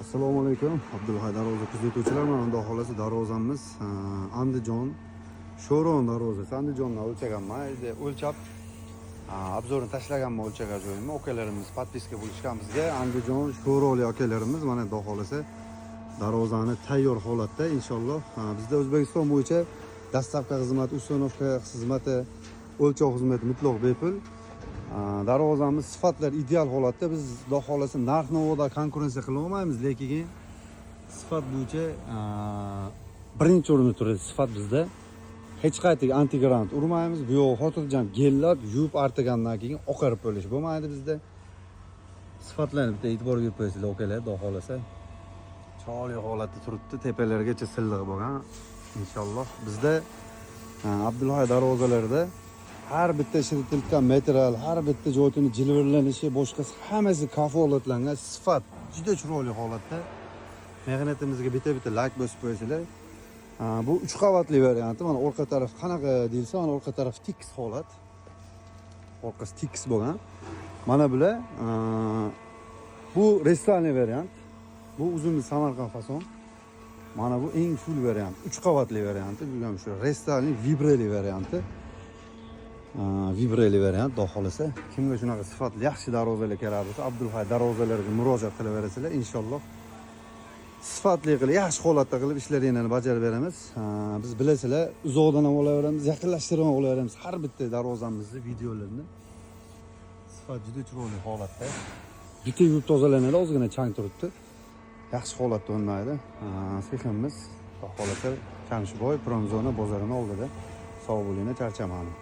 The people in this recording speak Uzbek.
Assalomu alaykum, Abdulhay darvoza kuzatuvchilar. Mana, xudo xohlasa, darvozamiz Andijon Sho'ron darvozasi. Andijondan o'lchaganman, endi o'lchab обзор ini tashlaganman o'lchagan joyimni. Akalarimiz подписка bo'lishgan bizga, Andijon Sho'roli akalarimiz. Mana, xudo xohlasa, darvozani tayyor holatda, inshaalloh. Bizda O'zbekiston bo'yicha доставка xizmati, установка xizmati, o'lchov xizmati mutlaq bepul. Darvozamiz sifatlar ideal holatda. Biz, xudo xohlasa, narx navoda konkurensiya qila olmaymiz, lekin sifat bo'yicha birinchi o'rinda turadi sifat bizda. Hech qayerga антигрантurmaymiz, bu yoq xotirjam gellab yuvib artagandan keyin oqarib bo'lish bo'lmaydi bizda. Sifatlarni bitta e'tibor berib qo'yasizlar, akalar. Xudo xohlasa, chiroyli holatda turibdi, tepalargacha silliq bo'lgan, inshaalloh. Bizda Abdulhay darvozalarida har bitta ishlatilgan material, har bitta joyini jilvirlanishi, boshqasi, hammasi kafolatlangan, sifat juda chiroyli holatda. Mehnatimizga bitta bitta layk bosib qo'yasizlar. Bu uch qavatli varianti. Mana, orqa taraf qanaqa deyilsa, mana, orqa taraf tekis holat, orqasi tekis bo'lgan. Mana bular bu рестайлинг variant, bu uzun Samarqand fason. Mana bu eng full variant, uch qavatli varianti. Bu ham shu рестайлинг vibreli varianti. Vibreli variant. Xudo xohlasa, kimga shunaqa sifatli, yaxshi darvozalar kerak bo'lsa, Abdulhay darvozalarga murojaat qilaverasizlar, inshaalloh. Sifatli qilib, yaxshi holatda qilib ishlaringlarni bajarib beramiz. Biz, bilasizlar, uzoqdan ham olaveramiz, yaqinlashtirib ham olaveramiz har bitta darvozamizni videolarini. Sifat juda chiroyli holatda, bitta yuvib tozalanadi, ozgina chang turibdi, yaxshi holatda o'rnaydi. Seximiz, xudo xohlasa, Chamshiboy promzona bozorini oldida. Sog' bo'linglar, charchamadim.